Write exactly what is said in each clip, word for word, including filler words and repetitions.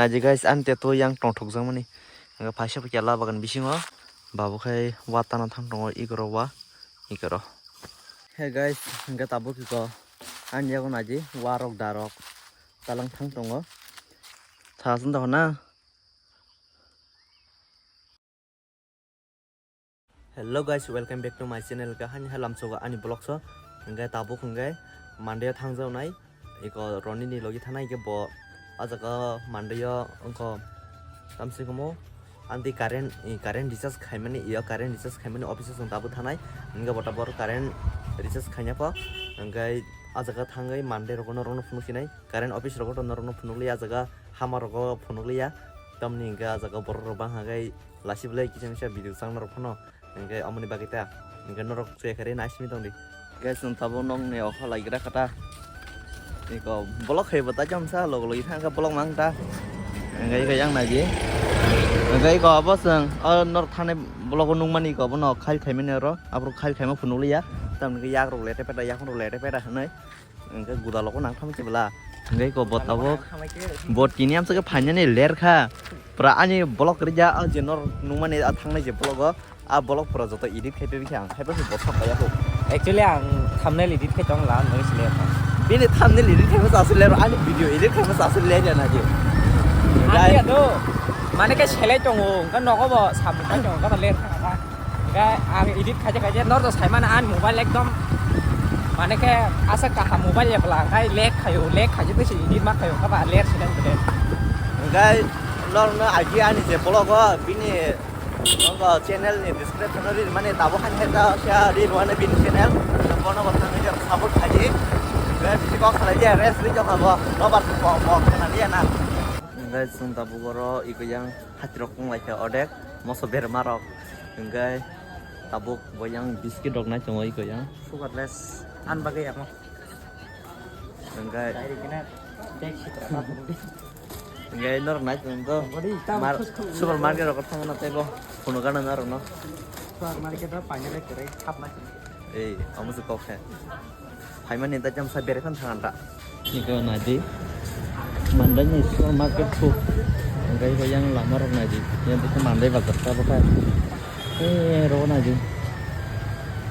Naidi guys, ani teto yang tongthokjakmani. Hingke phaisa phaikhe la bagan bisingo. Babu khai wa tana thang tongo ikoro wa, ikoro. Hey guys, hingke tabuk iko ani yago naidi wa rok da rok talang thang tongo. Tha sung da hona. Hello guys, welcome back to my channel. Kahani halam sogo ani vlog so. Hingke tabuk hingke Monday o thangjawnai. Iko Ronnie ni logi thanai ke bo. A jaga Monday o wngkho tamsi komo. Anti current, i current recharge khaimani, iyo current recharge khaimani office o chwng tabuk thanai. Hingke bo tabor current recharge khaina po. Hingke a jaga thangwi Monday rogo norokno phunuk sinai. Current office rogo to norokno phunuk liya, a jaga hama rogo phunuk liya. Tamni hingke a jaga borok rok bang hagai lasi belai kisa misa video chang norok phano. Hingke amoni bagwi ta. Hingke norok chekari naisimi tongdi. Guys, nwng tabuk nokni okha laigra kha ta. Iko vlog khaibo ta jam sa log logi thang kha vlog mang ta. Hingke iko yang naidi. Hingke iko abo chwng o norok thani vlog o nukmani iko bono khai khaimani oro. Aborok khai khaima phunuk liya. Tamni yak rok lete peta, yakung rok lete peta hinwi. Hingke guda logo nang thangma khe bwla. Hingke iko bo tabuk. Bo tini amsa khe phainani ler kha. Pura ani vlog rija, a je nor nungmani a thangnai je vlog o. A vlog pura joto edit khai twi khe ang khai bo se bo thok kaya kho. Actually, ang thumbnail edit khai tong la, noi se ler kha. Bini thumbnail edit khai bo sa se ler, ani video edit khai bo sa se ler ya na je. Ani ya do. Mane khe selai tongo, hingke nogo bo samung khai tongo, hingke ba ler kha. Hingke ang edit khaje khaje norok saimano ani mobile ekdom mane khe asa kaham mobile ya bwla hingke lag khaio, lag khaje tei se edit ma khaio hingke ba ler sinai bwle. Hingke norokno agi ani je vlog o bini nogo channel ni description o ri mane tabuk han heta sha ri rwna bini channel bono bo thangwi jang support khaidi. Hingke bisi kok salai je rest ri jokha bo nobar kok kok khana liya na. Hingke chwng tabuk oro iko yang. Hatirok wng lai kha odek moso berma rok. Hingke tabuk bo yang biscuit rok nai tongo iko yang. Sugarless. An bagwi amo. Hingke. Direct kena bag sitra ta tong di. Hingke norok nai tong to. Body tam mar-, khus khus. Supermarket rok thangna tei bo. Phunukgana norok no. Supermarket o painani kwrwi thapma. Ei, omo se kok khe. Phaimani da jam sa berephan thang anda. Iko naidi. Mandai ni supermarket khu. Hingke iko yang lama rok naidi. Yang bisi mandai bazar ta bokha. Eh, rok naidi.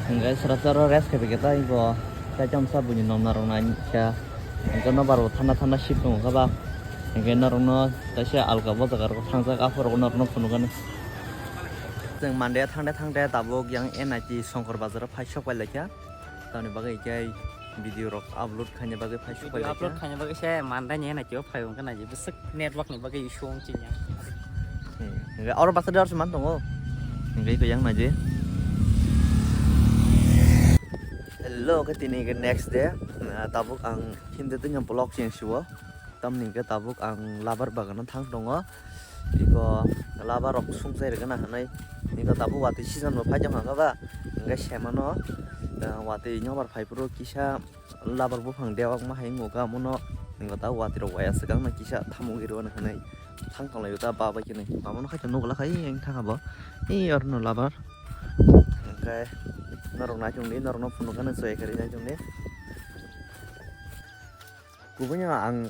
Hingke sara sara rest khe bikhe ta iko. Ta jam sa buni nom na rok nai kha. Hingke nobar bo thanda thanda sip tongo kha ba. Hingke norok no taisa alka bo jaga rok thangjak aphuru norok no phunukgani. Chwng Monday thangde thangde tabuk yang N I T Songkor bazar o phai sok pai lai kha. Tamni bagwi khe video rok upload khaina bagwi phai sok pai lai kha. Upload khaina bagwi se Monday ni N I T o phai wngkha na je bwswk network ni bagwi issue wng chini. Hmm. Hingke oro basa de oro se man tongo. Hingke iko yang naidi. Hello, khe tini khe next day. Ah, tabuk ang himde tini vlog cheng siwo. Tamni hingke tabuk ang labar bagano thang tongo. Iko labar rok sung chai rwgana hinui. Iko tabuk watwi season bo phai tongkha khe ba. Hingke semano, ah, watwi nokbar phai phuru kisa labar buphang dewak ma hai wngkha omono. Iko tabuk watwi rok waya swkang no kisa thamuk rwgana hinui. Thang tonglai ta ba bai khe nai. Mama no khai ta nugula khai yang thang abo. Ei oro no labar. Hingke norok nai chong di, norok no phunukgana choi khe ri nai chong di. Kubui no ang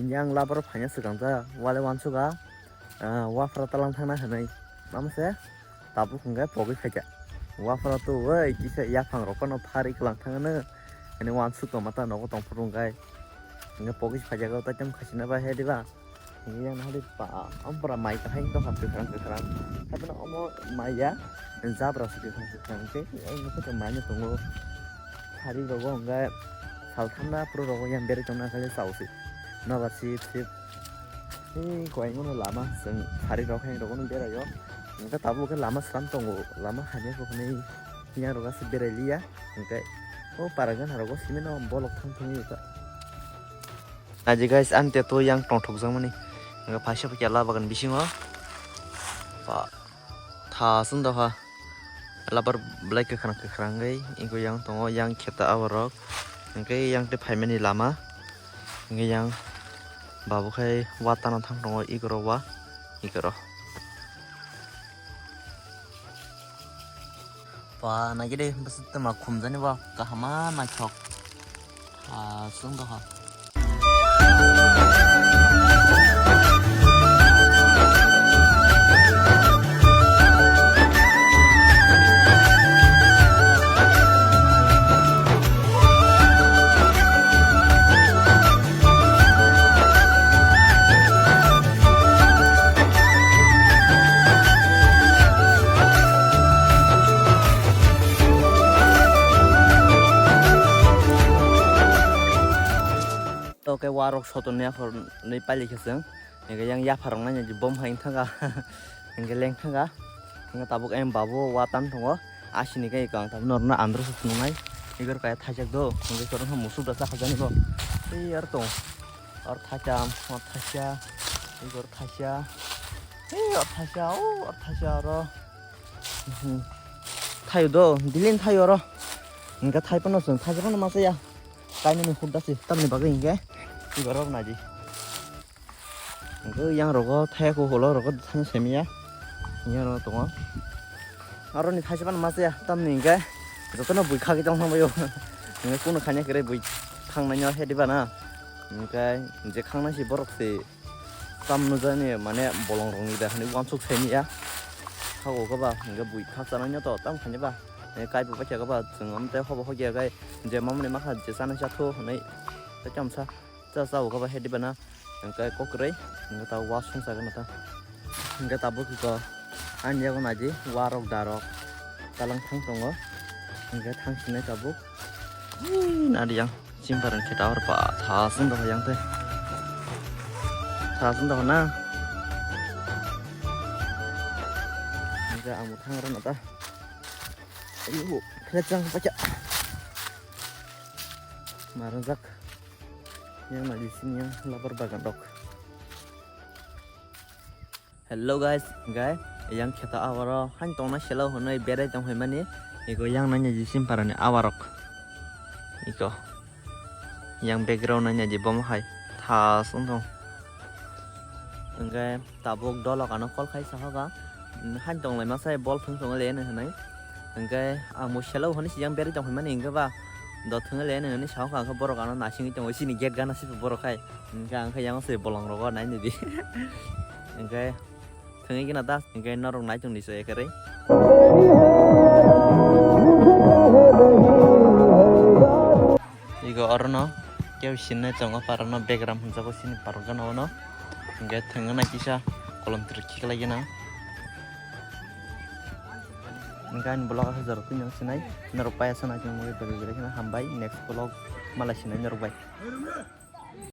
yang labar phaina swkang ta, wale wansukha, ah, waphra talang thangna hinui. Mama se tabuk hingke pogwi phaikha. Waphra tu oi kisa yaphang rok no phari kwlang thangno. Hini wansuk tongma ta nogo tongphuru hingke. Hingke pogwi phaikha ta tamo khaisina bai he diba. Hingke yang nahari pa, ampora mai kahai tongkha kwkhwrang kwkhwrang. Haibano omo maya jabra se kwkhwrang kwkhwrang khe, ang nukha khe mai no tongo. Hari rogo hingke saltham na phuru rogo yang berwi tongna khe chao se. Nobar sip sip. Hei, kowai ngono lama, chwng sari rok hai rok no berai o. Hingke tabuk khe lama slam tongo, lama hamya khe hwnwi yang rok aswk berai liya. Hingke o para gana rogo simi no bolok thang thangwi kha. Naidi guys, ani teto yang tongthokjakmani. Hingke phaisa phaikhe la bagan bisingo. Ba. Tha sung doha. Labar belai kwkhwrang kwkhwrang wngwi iko yang tongo, yang khe ta aborok. Hingke yang tei phaimani lama. Hingke yang babu khai wa tana thang tongo, ikoro wa, ikoro. Ba, naikhe de, bwswk tongma khumjani bo, kahama naithok. Ah, chwng doha. Rok sotonwi aphor nwi pailai khe chwng. Hingke yang yapharok nai nai bom hai thanga. Hingke leng thanga. Hingke tabuk em babu wa tan tongo. Asini khe ang tabuk norno andro se phunuknai. Igor kaya thajak do. Hingke korokno musuk da chakha jani bo. Ei ar tong. Ar thacha, ar thacha. Igor thacha. Ei ar thacha, o ar thacha aro. Thayo do, dilin thayo aro. Hingke thai phano chwng thacha phano masa ya. Kainani huk dasi tamni bagwi hingke. Igor rok naidi. Hingke yang rogo thaya ko holo rogo thani semiya. Yang rogo tongo. Aro ni thaisa pan masa ya tamni hingke. Jotono bui khagwi tong thangbaio. Hingke kuno khanya kere bui thangnai no hedi bana. Hingke je khangnai si borok si tam nujani mane bolong rok ni da hani wansuk semiya. Khago kaba hingke bui khaksa nai no to tam khanya ba. Kaibu bai khe kaba chwng amte hobo hogia gai je mamani makha je sana cha thu hwnwi. Tei kamsa. Cha cha o kaba hedi bana hingke kokroi hingke ta wasung sa gana ta hingke tabuk ko ani yago naidi warok darok talang thang tongo hingke thang sinai tabuk nadi yang chimbar hingke ta pa thasung dok yang te thasung dok na hingke ang thang rana ta ayo khlechang pacha marajak. Yang nai sini yang labar bagan rok. Hello guys, guys, yang kheta awaro han tongna selo honoi berai tong hoimani. Iko yang nanya jisim parani awarok. Iko yang background nanya di bom hai thas ong tong. Hingke tabuk dolok ano call khai sahoka, "Hani tong lai masa bol thung thung le," hinui. Hingke ang bo selo hwnwi sijang berwi tong phaimani hingke ba do thung le hinui sahoka, hingke borok ano nasingwi tongo chini gate gana se borok hai. Hingke ang khe yang se bolong rogo nai nidi. Hingke thungwi gana ta hingke norok nai tong di so ekerei. Ego orono kebo sinai tongo parano begram hwnjago sini parok gana ono. Hingke thwngna kisa kolom twrwk khiklai gana. Hingke ani vlog aswk jorok tini sinai norok pai aswk nai tongmani bagwi belai kheno hambai next vlog malai sinai norok bai.